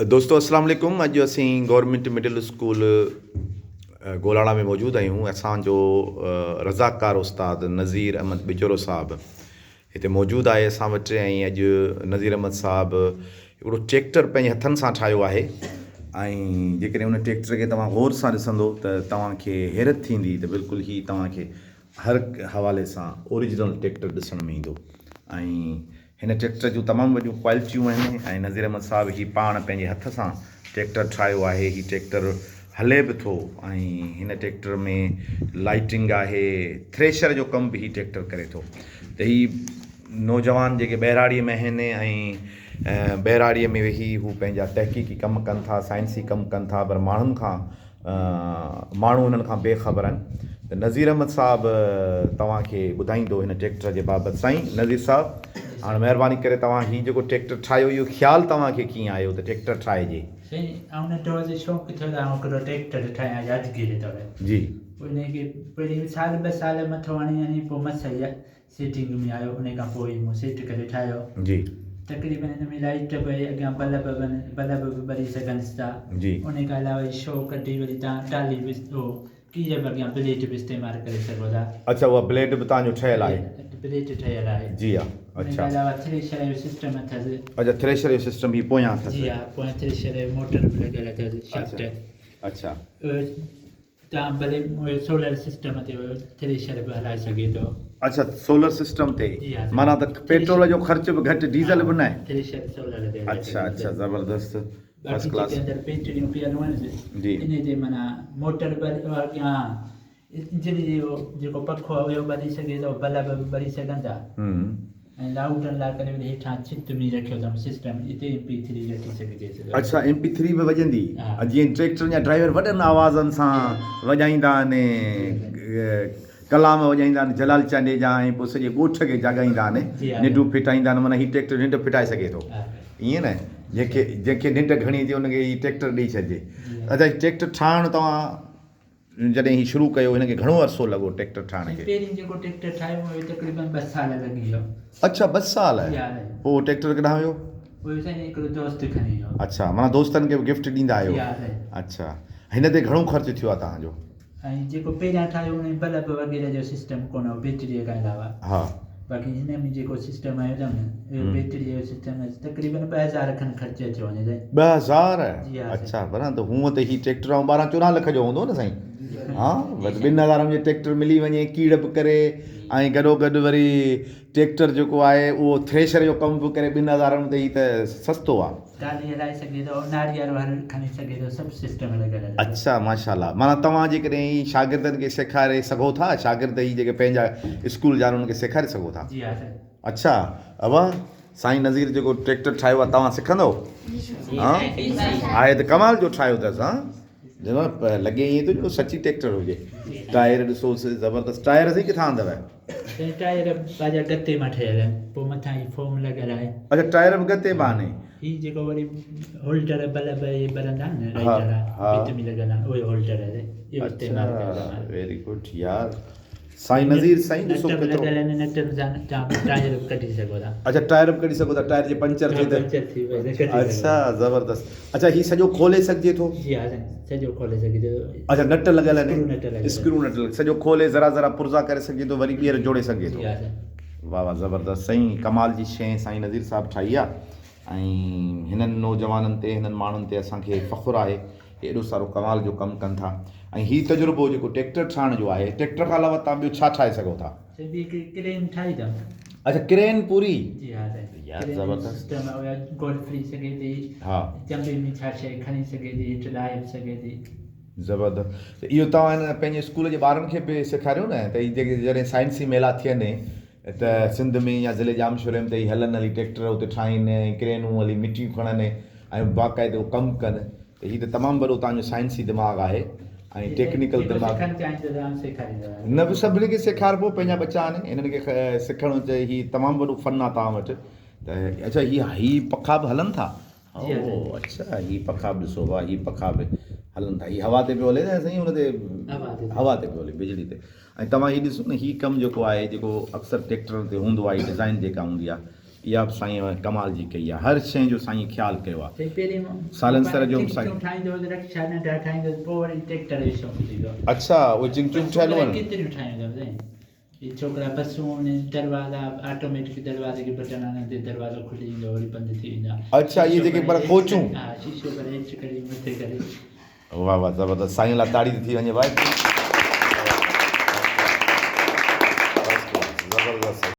دوستو اسلام عليڪم اڄ اسين گورنمينٽ مڊل اسڪول گولاڙا ۾ موجود آهيون اسان جو رضاڪار استاد نذير احمد ٻجورو صاحب هتي موجود آهي اسان وٽ ۽ اڄ نذير احمد صاحب هڪڙو ٽريڪٽر پنهنجي هٿن سان ٺاهيو آهي ۽ جيڪڏهن ان ٽريڪٽر کي توهان غور سان ڏسندو ته توهان کي حيرت ٿيندي ته بلڪل هي توهان کي هر حوالي سان اوريجنل ٽريڪٽر ڏسڻ ۾ ايندو ۽ هن ٽريڪٽر جون تمام وڏيون ڪوالٽيون آهن ۽ نذير احمد صاحب هي پاڻ پنهنجي هٿ سان ٽريڪٽر ٺاهيو آهي. هي ٽريڪٽر هلي به ٿو ۽ هن ٽريڪٽر ۾ لائٽنگ آهي، ٿريشر جو ڪم به هي ٽريڪٽر ڪري ٿو ته هي نوجوان جيڪي ٻهراڙيء ۾ آهن ۽ ٻهراڙيء ۾ ويهي هو پنهنجا تحقيقي ڪم ڪن ٿا، سائنسي ڪم ڪن ٿا پر ماڻهن کان ماڻهو انهن کان بي خبر آهن ته نذير احمد صاحب توهان کي ٻڌائيندو هن ٽريڪٽر جي بابت سائين نذير صاحب هاڻ مهرباني ڪري توهان هي جيڪو ٽريڪٽر ٺاهيو اهو خيال توهان کي ڪيئن آيو ته ٽريڪٽر ٺاهجي. سائين آئون ننڍو هوس شوق ٿيو ته آئون هڪڙو ٽريڪٽر ٺاهيان يادگيري طور جي. پوء انهي کي پهرين سال ٻه سال مٿو هڻي هڻي پوء مس سيٽنگ ۾ آيو انهي کان پوء مون سيٽ ڪري ٺاهيو. جي. تقريبن هن ۾ لائيٽ به آهي اڳيان بلب به آهن بلب به ٻري سگهن ٿا. جي. انهي کان علاوه هي شو ڪڍي وري تان ٽالي به اهو ڪير به اڳيان بليڊ به استعمال ڪري سگهو ٿا. اڇا اها بليڊ به تان جو ٺهيل آهي. بليڊ ٺهيل آهي. جي ها انهي اڇا. کان علاوه ٿريشر جو سسٽم اٿس. اڇا ٿريشر جو سسٽم هي پويان اٿس. جي ها پويان ٿريشر جو موٽر به لڳل اٿس شافٽ. اڇا. تان ڀلي سولر سسٽم تي ٿريشر به هلائي سگهي ٿو. اڇا سولر سسٽم تي معنيٰ ته پيٽرول جو خرچ به گهٽ ڊيزل به نه. ٿريشر سولر تي هلائي اڇا اڇا زبردست فرسٽ باقي ڪلاس. جيڪي اندر بيٽريون پيل هئن جي. انهي تي معنيٰ موٽر به اڳيان انجن جو جيڪو پکو آهي اهو ٻري سگهي ٿو بلب به ٻري سگهن ٿا. ۽ لاهوٽن لاء ڪري وري هيٺان ڇت ۾ رکيو اٿم سسٽم اتي ايم پي ٿري رکي سگهجي ٿو. اڇا ايم پي ٿري به وڄندي جيئن ٽريڪٽرن جا ڊرائيور وڏن آوازن سان وڄائيندا آهن ڪلام وڄائيندا آهن جلال چانڊيي جا ۽ پوء سڄي ڳوٺ کي جاڳائيندا آهن ننڊون ڦٽائيندا آهن معنيٰ هي ٽريڪٽر ننڊ ڦٽائي سگهي ٿو ائين نه جنهن کي جنهن کي ننڊ گهڻي اچي ان کي هي ٽريڪٽر ڏئي ڇڏجي اڇا هي ٽريڪٽر ٺاهڻ توهان جڏهن هي شروع ڪيو هن کي گهڻو عرصو لڳو ٽريڪٽر ٺاهڻ کي؟ پهرين جيڪو ٽريڪٽر ٺاهيو اهو تقريبن ٻه سال لڳي ويو. اڇا ٻه سال پوء اهو ٽريڪٽر ڪيڏانهن ويو؟ اهو سائين هڪڙو دوست کڻي ويو. اڇا معنيٰ دوستن کي به گفٽ ڏيندا آهيو. جي ها سائين. اڇا هن تي گهڻو خرچ ٿيو آهي توهان جو؟ ۽ جيڪو پهريان ٺاهيو ان ۾ بلب وغيره جو سسٽم ڪونه هو بيٽريء کان علاوه. ها. باقي هن ۾ جيڪو سسٽم آيو اٿم اهو بيٽريء جو سسٽم تقريبن 2000 کن خرچ اچيو وڃي سائين. 2000؟ جي ها سائين. اڇا ڀلا ته هونء ته هي ٽريڪٽر آئون ٻارهن چوڏهن لک جو هوندو نه سائين ها بس ٻن هزارن جو ٽريڪٽر ملي وڃي ڪيڙ به ڪري ۽ گڏو گڏ وري ٽريڪٽر جيڪو آهي اهو ٿريشر جو ڪم به ڪري ٻن هزارن ته هي ته سستو آ. گاڏي هلائي سگهي ٿو ناريل هر کڻي سگهي ٿو سڀ سسٽم لڳل اٿس. اڇا ماشاءالله معنيٰ توهان جيڪڏهن هي شاگردن کي سيکاري سگهو ٿا شاگرد هي جيڪي پنهنجا اسڪول جا آهن انهن کي سيکاري سگهو ٿا. جي ها سائين. اڇا ابا سائين نذير جيڪو ٽريڪٽر ٺاهيو آهي توهان سکندو ها آهي ته ڪمال جو ٺاهيو اٿس ها لڳي ائين ٿو جو سچي ٽريڪٽر هجي ٽائر ڏسو زبردست ٽائر سائين ڪٿان آندو سائين ٽائر پنهنجا گتي مان ٺهيل آهن پوء مٿان هي فوم لڳل آهي. اڇا ٽائر به گتي مان آهن. هي جيڪو وري هولڊر بلب اهي ٻرندا آهن نه لائيٽ وارا ڀت ۾ لڳندا آهن اهي هولڊر آهي اهو استعمال ڪيو اٿم. اڇا ويري گڊ يار سائين نذير سائين ڏسو ڪيترو نٽ به لڳل آهن نٽن سان توهان ٽائر به ڪڍي سگهو ٿا. اڇا ٽائر به ڪڍي سگهو ٿا ٽائر جي پنچر ٿي ته پنچر ٿي وئي ته ڪڍي سگهو اڇا زبردست اڇا هي سڄو کولي سگهجي ٿو؟ جي ها سائين سڄو کولي سگهجي ٿو. اڇا نٽ لڳل آهن اسڪرو نٽ لڳل اسڪرو نٽ لڳل سڄو کولي ذرا ذرا پرزا ڪري سگهجي ٿو وري ٻيهر جوڙي سگهجي ٿو. جي ها سائين. واه واه زبردست سائين ڪمال جي شيء سائين نذير صاحب ٺاهي آ ۽ هنن نوجوانن تي هنن ماڻهن تي اسان کي فخر آهي ايڏو سارو ڪمال جو ڪم ڪن ٿا ۽ هي تجربو جيڪو ٽيڪٽر ٺاهڻ جو آهي ٽيڪٽر کان علاوه توهان ٻيو ڇا ٺاهي سگهو ٿا؟ سائين ٻي هڪڙي ڪرين ٺاهي اٿم. اڇا ڪرين پوري؟ جي ها سائين. يار زبردست. سسٽم آهي اها گول ڦري سگهي ٿي. ها. چنبي ۾ ڇا شيء کڻي سگهي ٿي هيٺ لاهي به سگهي ٿي. زبردست ته اهو توهان هن پنهنجي اسڪول جي ٻارن کي به سيکاريو نه ته هي جيڪي جڏهن سائنسي ميلا ٿين ته سنڌ ۾ يا ضلعي ڄامشوري ۾ ته هي هلن هلي ٽريڪٽر اتي ٺاهين ۽ ڪرينون هلي مٽيون کڻن ۽ باقاعدو ڪم ڪن ته هي ته تمام وڏو توهان جو سائنسي دماغ آهي ۽ ٽيڪنيڪل دماغ نه به سڀني کي سيکاربو پنهنجا ٻچا آهن هنن کي سکڻ چاهي هي تمام وڏو فن آهي توهان وٽ ته اڇا هي هي پکا به هلن ٿا او اڇا هي پکا به ڏسو واهه هي پکا به هلن ٿا هي هوا تي پيو هلي نه سائين ان تي هوا تي پيو هلي بجلي تي ۽ توهان هي ڏسو نه هي ڪم جيڪو آهي جيڪو اڪثر ٽريڪٽرن تي هوندو آهي ڊزائن جيڪا هوندي آهي. اها به سائين ڪمال جي ڪئي آهي. هر شيء جو سائين خيال ڪيو آهي. سائين پهرين سائلنسر جو به سائين. چنگچون ٺاهيندو هوس رڪشا ننڍا ٺاهيندو هوس پوء وري ٽريڪٽر جو شوق ٿي ويو. اڇا اهي چنگچون به ٺهيل هئن. ڪيتريون ٺاهيون اٿم سائين. هي ڇوڪرا بسون ۽ دروازا آٽوميٽڪ دروازي کي بٽڻ هڻندي دروازو کلي ايندو وري بند ٿي ويندا. اڇا اهي جيڪي پر ڪوچون. ها شيشو ڀري هيٺ ڪري مٿي ڪري. واه واه زبردست سائين لاء تاڙي ٿي وڃي ڀائي. زبردست.